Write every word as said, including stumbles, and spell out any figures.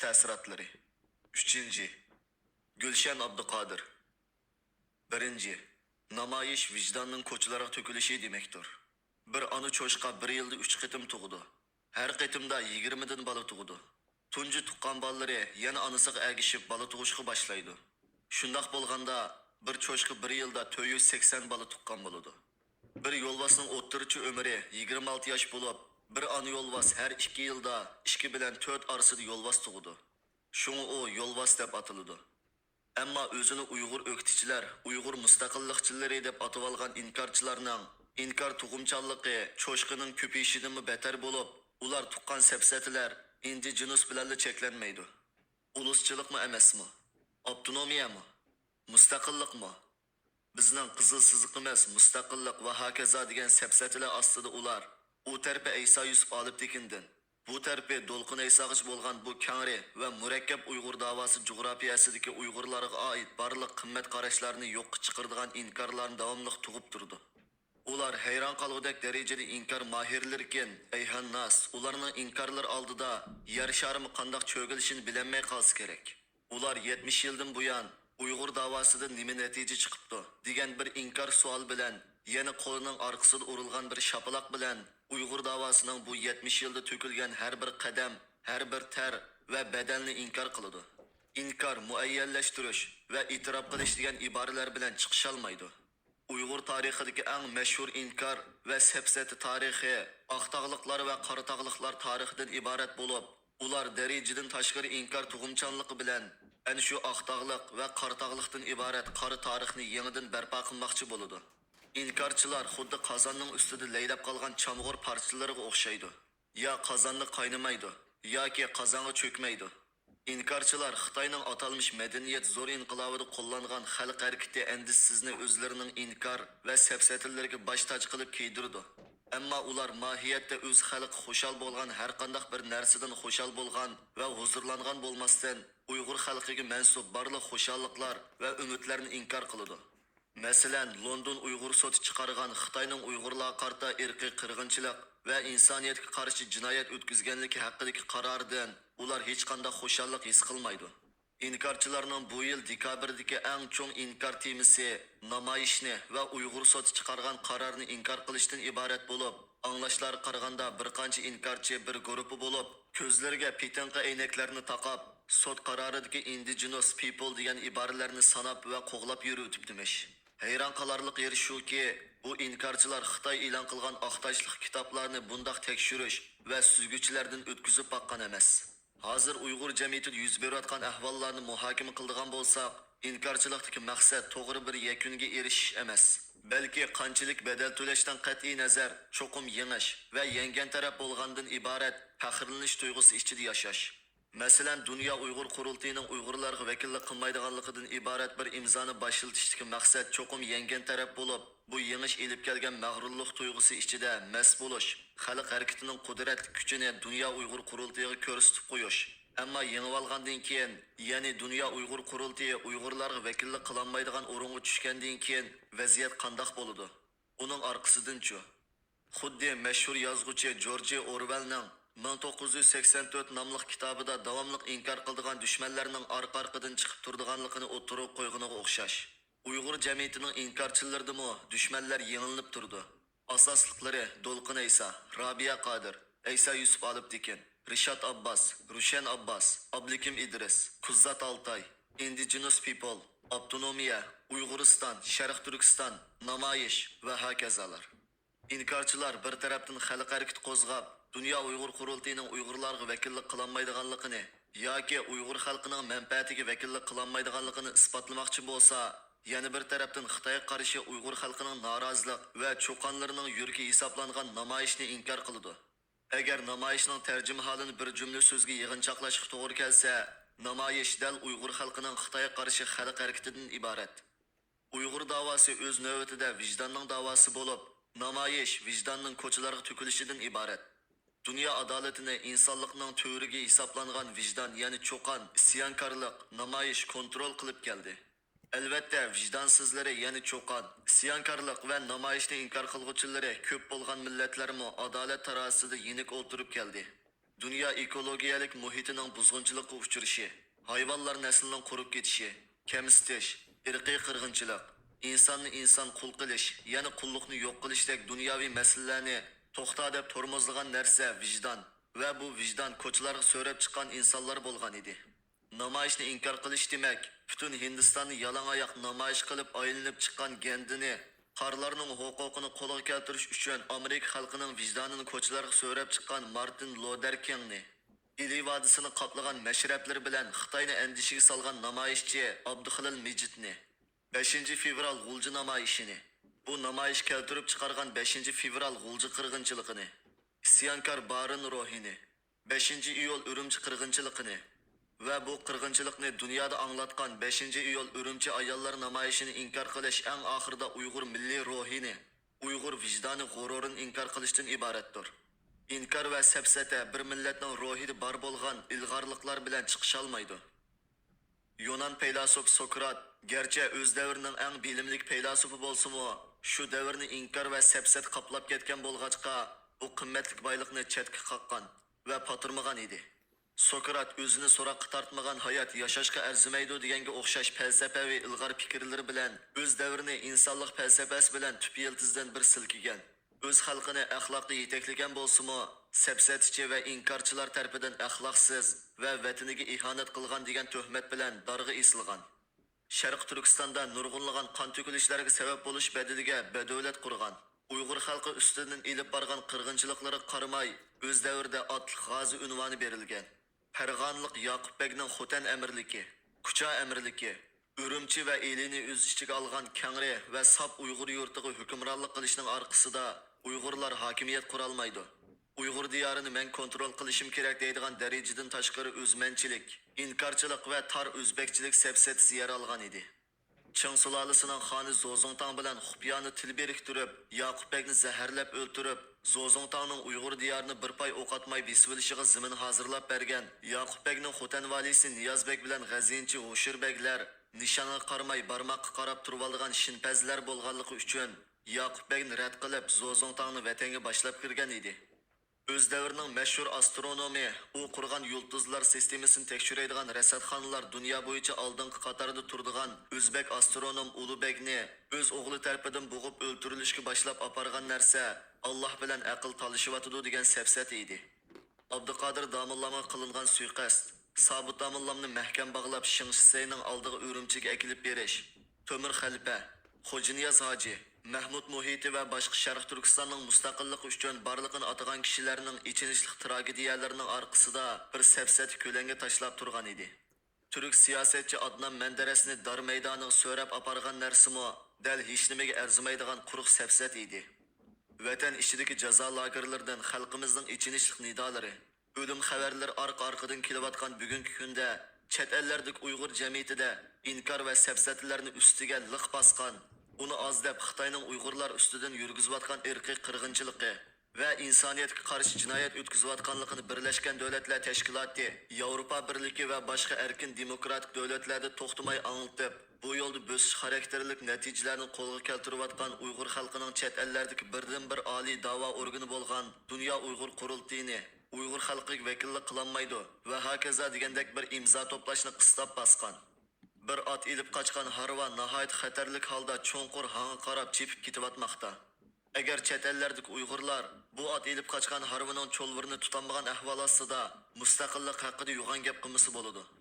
تەسىراتلىرى. ئۈچىنچى، گۈلشەن ئابدۇقادىر. بىرىنچى، نامايىش ۋىجداننىڭ كوچىلارغا تۆكۈلۈشى دېمەكتۇر. بىر ئانا چوشقا بىر يىلدا ئۈچ قېتىم تۇغىدۇ. ھەر قېتىمدا يىگىرمىدىن بالا تۇغىدۇ. تۇنجى تۇغقان بالىلىرى يەنە ئانىسىغا ئەگىشىپ بالا تۇغۇشقا باشلايدۇ. شۇنداق بولغاندا، بىر چوشقا بىر يىلدا تۆت يۈز سەكسەن بالا تۇغقان بولىدۇ. بىر يولۋاسنىڭ ئوتتۇرىچە ئۆمرى يىگىرمە ئالتە ياش بولۇپ، بىر ئانا يولۋاس ھەر ئىككى يىلدا ئىككى بىلەن تۆت ئارىسىدا يولۋاس تۇغىدۇ. شۇڭا ئۇ يولۋاس دەپ ئاتىلىدۇ. ئەمما ئۆزىنى ئۇيغۇر ئۆكتىچىلەر، ئۇيغۇر مۇستەقىللىقچىلىرى دەپ ئاتىۋالغان ئىنكارچىلارنىڭ ئىنكار تۇغۇمچانلىقى چوشقىنىڭ كۆپىيىشىدىنمۇ بەتەر بولۇپ، ئۇلار تۇغقان سەپسەتىلەر، ئىندىجېنۇس بىلەنلا چەكلەنمەيدۇ. ئۇلۇسچىلىقمۇ ئەمەسمۇ؟ ئاپتونومىيەمۇ؟ مۇستەقىللىقمۇ؟ بىزنىڭ قىزىل سىزىقىمىز مۇستەقىللىق ۋە ھاكازا دېگەن سەپسەتىلەر ئاستىدا ئۇلار، ئۇ تەرىپى ئەيسا يۈسۈپ ئالىپتېكىندىن، بۇ تەرىپى دولقۇن ئەيساغىچە بولغان بۇ كەڭرى ۋە مۇرەككەپ ئۇيغۇر داۋاسى جۇغراپىيەسىدىكى ئۇيغۇرلارغا ئائىت بارلىق قىممەت قاراشلارنى يوققا چىقىرىدىغان ئىنكارلارنى داۋاملىق تۇغۇپ تۇرىدۇ. ئۇلار ھەيران قالغۇدەك دەرىجىدە ئىنكار ماھىرلىرىكەن، ئەيھانناس، ئۇلارنىڭ ئىنكارلىرى ئالدىدا يەر شارىمۇ قانداق چۆگىلىشىنى بىلەلمەي قالسا كېرەك. ئۇلار يەتمىش يىلدىن بۇيان ئۇيغۇر داۋاسىدىن نېمە نەتىجە چىقىپتۇ؟ دېگەن بىر ئىنكار سوئال بىلەن، يەنە قولىنىڭ ئارقىسىدا ئۇرۇلغان بىر شاپىلاق بىلەن ئۇيغۇر داۋاسىنىڭ بۇ يەتمىش يىلدا تۆكۈلگەن ھەر بىر قەدەم، ھەر بىر تەر ۋە بەدەلنى ئىنكار قىلىدۇ. ئىنكار، مۇئەييەنلەشتۈرۈش ۋە ئېتىراپ قىلىش دېگەن ئىبارىلەر بىلەن چىقىشالمايدۇ. ئۇيغۇر تارىخىدىكى ئەڭ مەشھۇر ئىنكار ۋە سەپسەتە تارىخى ئاقتاغلىقلار ۋە قاراتاغلىقلار تارىخىدىن ئىبارەت بولۇپ، ئۇلار دەرىجىدىن تاشقىرى ئىنكار تۇغۇمچانلىقى بىلەن ئەنە شۇ ئاقتاغلىق ۋە قاراتاغلىقتىن ئىبارەت قارا تارىخنى يېڭىدىن بەرپا قىلماقچى بولىدۇ. ئىنكارچىلار خۇددى قازاننىڭ ئۈستىدە لەيلەپ قالغان چامغۇر پارچىلىرىغا ئوخشايدۇ. يا قازاندا قاينىمايدۇ، ياكى قازانغا چۆكمەيدۇ. ئىنكارچىلار خىتاينىڭ ئاتالمىش مەدەنىيەت زور ئىنقىلابىدا قوللانغان خەلق ھەرىكىتى ئەندىزىسىنى ئۆزلىرىنىڭ ئىنكار ۋە سەپسەتىلىرىگە باش تاج قىلىپ كىيدۈرىدۇ. ئەمما ئۇلار ماھىيەتتە ئۆز خەلقى خۇشال بولغان ھەرقانداق بىر نەرسىدىن خۇشال بولغان ۋە ھۇزۇرلانغان بولماستىن، ئۇيغۇر خەلقىگە مەنسۇپ بارلىق خۇشاللىقلار ۋە ئۈمىدلەرنى ئىنكار قىلىدۇ. مەسىلەن، لوندون ئۇيغۇر سوتى چىقارغان خىتاينىڭ ئۇيغۇرلارغا قارىتا ئىرقىي قىرغىنچىلىق ۋە ئىنسانىيەتكە قارشى جىنايەت ئۆتكۈزگەنلىكى ھەققىدىكى قارارىدىن ئۇلار ھېچقانداق خۇشاللىق ھېس قىلمايدۇ. ئىنكارچىلارنىڭ بۇ يىل دېكابىردىكى ئەڭ چوڭ ئىنكار تېمىسى نامايىشنى ۋە ئۇيغۇر سوتى چىقارغان قارارنى ئىنكار قىلىشتىن ئىبارەت بولۇپ، ئاڭلاشلارغا قارىغاندا، بىر قانچە ئىنكارچى بىر گۇرۇپپا بولۇپ، كۆزلىرىگە پېتىنقى ئەينەكلەرنى تاقاپ، سوت قارارىدىكى ئىندىجېنوس پىپل دېگەن ئىبارىلەرنى ساناپ ۋە قوغلاپ يۈرۈۋېتىپتىمىش. ھەيران قالارلىق يېرى شۇكى، بۇ ئىنكارچىلار خىتاي ئېلان قىلغان ئاق تاشلىق كىتابلارنى بۇنداق تەكشۈرۈش ۋە سۈزگۈچىلەردىن ئۆتكۈزۈپ باققان ئەمەس. ھازىر ئۇيغۇر جەمئىيىتىدە يۈز بېرىۋاتقان ئەھۋاللارنى مۇھاكىمە قىلىدىغان بولساق، ئىنكارچىلىقتىكى مەقسەت توغرا بىر يەكۈنگە ئېرىشىش ئەمەس، بەلكى قانچىلىك بەدەل تۆلەشتىن قەتئىي نەزەر، چوقۇم يېڭىش ۋە يەڭگەن تەرەپ بولغاندىن ئىبارەت پەخىرلىنىش تۇيغۇسى ئىچىدە ياشاش. مەسىلەن، دۇنيا ئۇيغۇر قۇرۇلتىيىنىڭ ئۇيغۇرلارغا ۋەكىللىك قىلمايدىغانلىقىدىن ئىبارەت بىر ئىمزانى باشلىتىشتىكى مەقسەت چوقۇم يەڭگەن تەرەپ بولۇپ، بۇ يېڭىش ئېلىپ كەلگەن مەغرۇرلۇق تۇيغۇسى ئىچىدە مەست بولۇش، خەلق ھەرىكىتىنىڭ قۇدرەتلىك كۈچىنى دۇنيا ئۇيغۇر قۇرۇلتىيىغا كۆرسىتىپ قويۇش. ئەمما يېڭىۋالغاندىن كېيىن، يەنى دۇنيا ئۇيغۇر قۇرۇلتىيى ئۇيغۇرلارغا ۋەكىللىك قىلالمايدىغان ئورۇنغا چۈشكەندىن كېيىن ۋەزىيەت قانداق بولىدۇ؟ ئۇنىڭ ئارقىسىدىنچۇ؟ خۇددى مەشھۇر يازغۇچى جورجى ئورۋېلنىڭ مىڭ توققۇز يۈز سەكسەن تۆت ناملىق كىتابىدا داۋاملىق ئىنكار قىلىدىغان دۈشمەنلەرنىڭ ئارقا-ئارقىدىن چىقىپ تۇرىدىغانلىقىنى ئوتتۇرىغا قويغىنىغا ئوخشاش. ئۇيغۇر جەمئىيىتىنىڭ ئىنكارچىلىرىدىمۇ دۈشمەنلەر يېڭىلىنىپ تۇرىدۇ. ئاساسلىقلىرى دولقۇن ئەيسا، رابىيە قادىر، ئەيسا يۈسۈپ ئالىپتېكىن، رىشات ئابباس، روشەن ئابباس، ئابلىكىم ئىدرىس، كۇززات ئالتاي، ئىندىجېنوس پىپل، ئاپتونومىيە، ئۇيغۇرىستان، شەرق تۈركىستان، نامايىش ۋە ھاكازالار. ئىنكارچىلار بىر تەرەپتىن خەلق ھەرىكىتى قوزغاپ، دۇنيا ئۇيغۇر قۇرۇلتىيىنىڭ ئۇيغۇرلارغا ۋەكىللىك قىلالمايدىغانلىقىنى ياكى ئۇيغۇر خەلقىنىڭ مەنپەئەتىگە ۋەكىللىك قىلالمايدىغانلىقىنى ئىسپاتلىماقچى بولسا، يەنە بىر تەرەپتىن خىتايغا قارشى ئۇيغۇر خەلقىنىڭ نارازىلىق ۋە چوقانلىرىنىڭ يۈرىكى ھېسابلانغان نامايىشنى ئىنكار قىلىدۇ. ئەگەر نامايىشنىڭ تەرجىمىھالىنى بىر جۈملە سۆزگە يىغىنچاقلاشقا توغرا كەلسە، نامايىش دەل ئۇيغۇر خەلقىنىڭ خىتايغا قارشى خەلق ھەرىكىتىدىن ئىبارەت. ئۇيغۇر داۋاسى ئۆز نۆۋىتىدە ۋىجداننىڭ داۋاسى بولۇپ، نامايىش ۋىجداننىڭ كوچىلارغا تۆكۈلۈشىدىن ئىبارەت. دۇنيا ئادالىتىنى ئىنسانلىقنىڭ تۈۋرۈكى ھېسابلانغان ۋىجدان، يەنى چوقان، ئىسيانكارلىق، نامايىش كونترول قىلىپ كەلدى. ئەلۋەتتە، ۋىجدانسىزلىرى، يەنى چوقان، ئىسيانكارلىق ۋە نامايىشنى ئىنكار قىلغۇچىلىرى كۆپ بولغان مىللەتلەرمۇ ئادالەت تارازىسىدا يېنىك ئولتۇرۇپ كەلدى. دۇنيا ئېكولوگىيەلىك مۇھىتىنىڭ بۇزغۇنچىلىققا ئۇچرىشى، ھايۋانلار نەسلىنىڭ قۇرۇپ كېتىشى، كەمسىتىش، ئىرقىي قىرغىنچىلىق، ئىنساننى ئىنسان قۇل قىلىش، يەنى قۇللۇقنى يوق قىلىشتەك دۇنياۋى مەسىلىلەرنى توختا دەپ تورمۇزلىغان نەرسە ۋىجدان ۋە بۇ ۋىجدان كوچىلارغا سۆرەپ چىققان ئىنسانلار بولغان ئىدى. نامايىشنى ئىنكار قىلىش دېمەك، پۈتۈن ھىندىستاننى يالاڭ ئاياق نامايىش قىلىپ ئايلىنىپ چىققان گەندىنى، قارلارنىڭ ھوقۇقىنى قولغا كەلتۈرۈش ئۈچۈن ئامېرىكا خەلقىنىڭ ۋىجدانىنى كوچىلارغا سۆرەپ چىققان مارتىن لوتېر كىڭنى، ئىلى ۋادىسىنى قاپلىغان مەشرەپلىرى بىلەن خىتاينى ئەندىشىگە سالغان نامايىشچى ئابدۇخېلىل مىجىتنى، بەشىنچى فېۋرال غۇلجا نامايىشىنى، بۇ نامايىش كەلتۈرۈپ چىقارغان بەشىنچى فېۋرال غۇلجا قىرغىنچىلىقىنى، ئىسيانكار بارىن روھىنى، بەشىنچى ئىيۇل ئۈرۈمچى قىرغىنچىلىقىنى ۋە بۇ قىرغىنچىلىقنى دۇنيادا ئاڭلاتقان بەشىنچى ئىيۇل ئۈرۈمچى ئاياللار نامايىشىنى ئىنكار قىلىش ئەڭ ئاخىرىدا ئۇيغۇر مىللىي روھىنى، ئۇيغۇر ۋىجدانىي غۇرۇرىنى ئىنكار قىلىشتىن ئىبارەتتۇر. ئىنكار ۋە سەپسەتە بىر مىللەتنىڭ روھىدا بار بولغان ئىلغارلىقلار بىلەن چىقىشالمايدۇ. يۇنان پەيلاسوپى سوكرات، گەرچە ئۆز دەۋرىنىڭ ئەڭ بىلىملىك پەيلاسوپى بولسىمۇ، شۇ دەۋرنى ئىنكار ۋە سەپسەتە قاپلاپ كەتكەن بولغاچقا، بۇ قىممەتلىك بايلىقنى چەتكە قاققان ۋە پاتۇرمىغان ئىدى. سوكرات ئۆزىنى سوراققا تارتمىغان ھايات ياشاشقا ئەرزىمەيدۇ دېگەنگە ئوخشاش پەلسەپەۋى ئىلغار پىكىرلىرى بىلەن ئۆز دەۋرىنى ئىنسانلىق پەلسەپەسى بىلەن تۈپ يىلتىزدىن بىر سىلكىگەن. ئۆز خەلقىنى ئەخلاقتا يېتەكلىگەن بولسىمۇ، سەپسەتىچى ۋە ئىنكارچىلار تەرىپىدىن ئەخلاقسىز ۋە ۋەتىنىگە ئىھانەت قىلغان دېگەن تۆھمەت بىلەن دارغا ئېسىلغان. شەرقىي تۈركىستاندا نۇرغۇنلىغان قان تۆكۈلۈشلەرگە سەۋەب بولۇش بەدىلىگە بەدەۋلەت قۇرغان. ئۇيغۇر خەلقى ئۈستىدىن ئېلىپ بارغان قىرغىنچىلىقلىرىغا قارىماي، ئۆز دەۋرىدە ئاتلىق غازى ئۇنۋانى بېرىلگەن. پەرغانىلىق ياقۇپ بەگنىڭ خوتەن ئەمىرلىكى، كۇچا ئەمىرلىكى، ئۈرۈمچى ۋە ئىلىنى ئۆز ئىچىگە ئالغان كەڭرى ۋە ساپ ئۇيغۇر يۇرتىغا ھۆكۈمرانلىق قىلىشنىڭ ئارقىسىدا ئۇيغۇرلار ھاكىمىيەت قۇرالمايدۇ. ئۇيغۇر دىيارىنى مەن كونترول قىلىشىم كېرەك دەيدىغان دەرىجىدىن تاشقىرى ئۆزمەنچىلىك، ئىنكارچىلىق ۋە تار ئۆزبەكچىلىك سەپسەتىسى يەر ئالغان ئىدى. چىڭ سۇلالىسىنىڭ خانى زوزۇڭتاڭ بىلەن خۇپيانى تىل بىرىكتۈرۈپ، ياقۇپ بەگنى زەھەرلەپ ئۆلتۈرۈپ، زوزۇڭتاڭنىڭ ئۇيغۇر دىيارىنى بىر پاي ئوق ئاتماي بېسىۋېلىشىغا زېمىن ھازىرلاپ بەرگەن ياقۇپ بەگنىڭ خوتەن ۋالىسى نىياز بەگ بىلەن غەزىنىچى ھوشۇر بەگلەر نىشانغا قارىماي بارماققا قاراپ تۇرۇۋالىدىغان شىنپەزلەر بولغانلىقى ئۈچۈن، ياقۇپ بەگنى رەت قىلىپ، زوزۇڭتاڭنى ۋەتەنگە باشلاپ كىرگەن ئىدى. ئۆز دەۋرىنىڭ مەشھۇر ئاسترونومى، ئۇ قۇرغان يۇلتۇزلار سىستېمىسىنى تەكشۈرەيدىغان رەسەتخانىلار دۇنيا بويىچە ئالدىنقى قاتاردا تۇرىدىغان ئۆزبەك ئاسترونوم ئۇلۇ بەگنى ئۆز ئوغلى تەرىپىدىن بوغۇپ ئۆلتۈرۈلۈشكە باشلاپ ئاپارغان نەرسە، ئاللاھ بىلەن ئەقىل تالىشىۋاتىدۇ دېگەن سەپسەتە ئىدى. ئابدۇقادىر داموللامغا قىلىنغان سۇيىقەست، سابىت داموللامنى مەھكەم باغلاپ، شېڭ شىسەينىڭ ئالدىغا ئۈرۈمچىگە ئەكېلىپ بېرىش، تۆمۈر خەلپە، خوجانىياز ھاجى، مەھمۇد مۇھىتى ۋە باشقا شەرقىي تۈركىستاننىڭ مۇستەقىللىقى ئۈچۈن بارلىقىنى ئاتىغان كىشىلەرنىڭ ئېچىنىشلىق تراگېدىيەلىرىنىڭ ئارقىسىدا بىر سەپسەتە كۆلەڭگە تاشلاپ تۇرغان ئىدى. تۈرك سىياسەتچى ئادنان مەندەرەسنى دار مەيدانىغا سۆرەپ ئاپارغان نەرسىمۇ دەل ھېچنېمىگە ئەرزىمەيدىغان قۇرۇق سەپسەتە ئىدى. ۋەتەن ئىچىدىكى جازا لاگېرلىرىدىن خەلقىمىزنىڭ ئېچىنىشلىق نىدالىرى، ئۆلۈم خەۋەرلىرى ئارقا-ئارقىدىن كېلىۋاتقان بۈگۈنكى كۈندە، چەت ئەللەردىكى ئۇيغۇر جەمئىيىتىدە ئىنكار ۋە سەپسەتىلەرنى ئۈستىگە لىق باسقان، ئۇنى ئاز دەپ خىتاينىڭ ئۇيغۇرلار ئۈستىدىن يۈرگۈزۈۋاتقان ئىرقىي قىرغىنچىلىقى ۋە ئىنسانىيەتكە قارشى جىنايەت ئۆتكۈزۈۋاتقانلىقىنى بىرلەشكەن دۆلەتلەر تەشكىلاتى، ياۋروپا بىرلىكى ۋە باشقا ئەركىن دېموكراتىك دۆلەتلەردە توختىماي ئاڭلىتىپ، بۇ يولدا بۆسۈش خاراكتېرلىك نەتىجىلەرنى قولغا كەلتۈرۈۋاتقان ئۇيغۇر خەلقىنىڭ چەت ئەللەردىكى بىردىنبىر ئالىي داۋا ئورگىنى بولغان دۇنيا ئۇيغۇر قۇرۇلتىيىنى ئۇيغۇر خەلقىگە ۋەكىللىك قىلالمايدۇ ۋە ھاكازا دېگەندەك بىر ئىمزا توپلاشنى قىستاپ باسقان. بىر ئات ئېلىپ قاچقان ھارۋا ناھايىتى خەتەرلىك ھالدا چوڭقۇر ھاڭغا قاراپ چېپىپ كېتىۋاتماقتا. ئەگەر چەت ئەللەردىكى ئۇيغۇرلار بۇ ئات ئېلىپ قاچقان ھارۋىنىڭ چولۋىرىنى تۇتالمىغان ئەھۋال ئاستىدا مۇستەقىللىق ھەققىدە يوغان گەپ قىلمىسا بولىدۇ.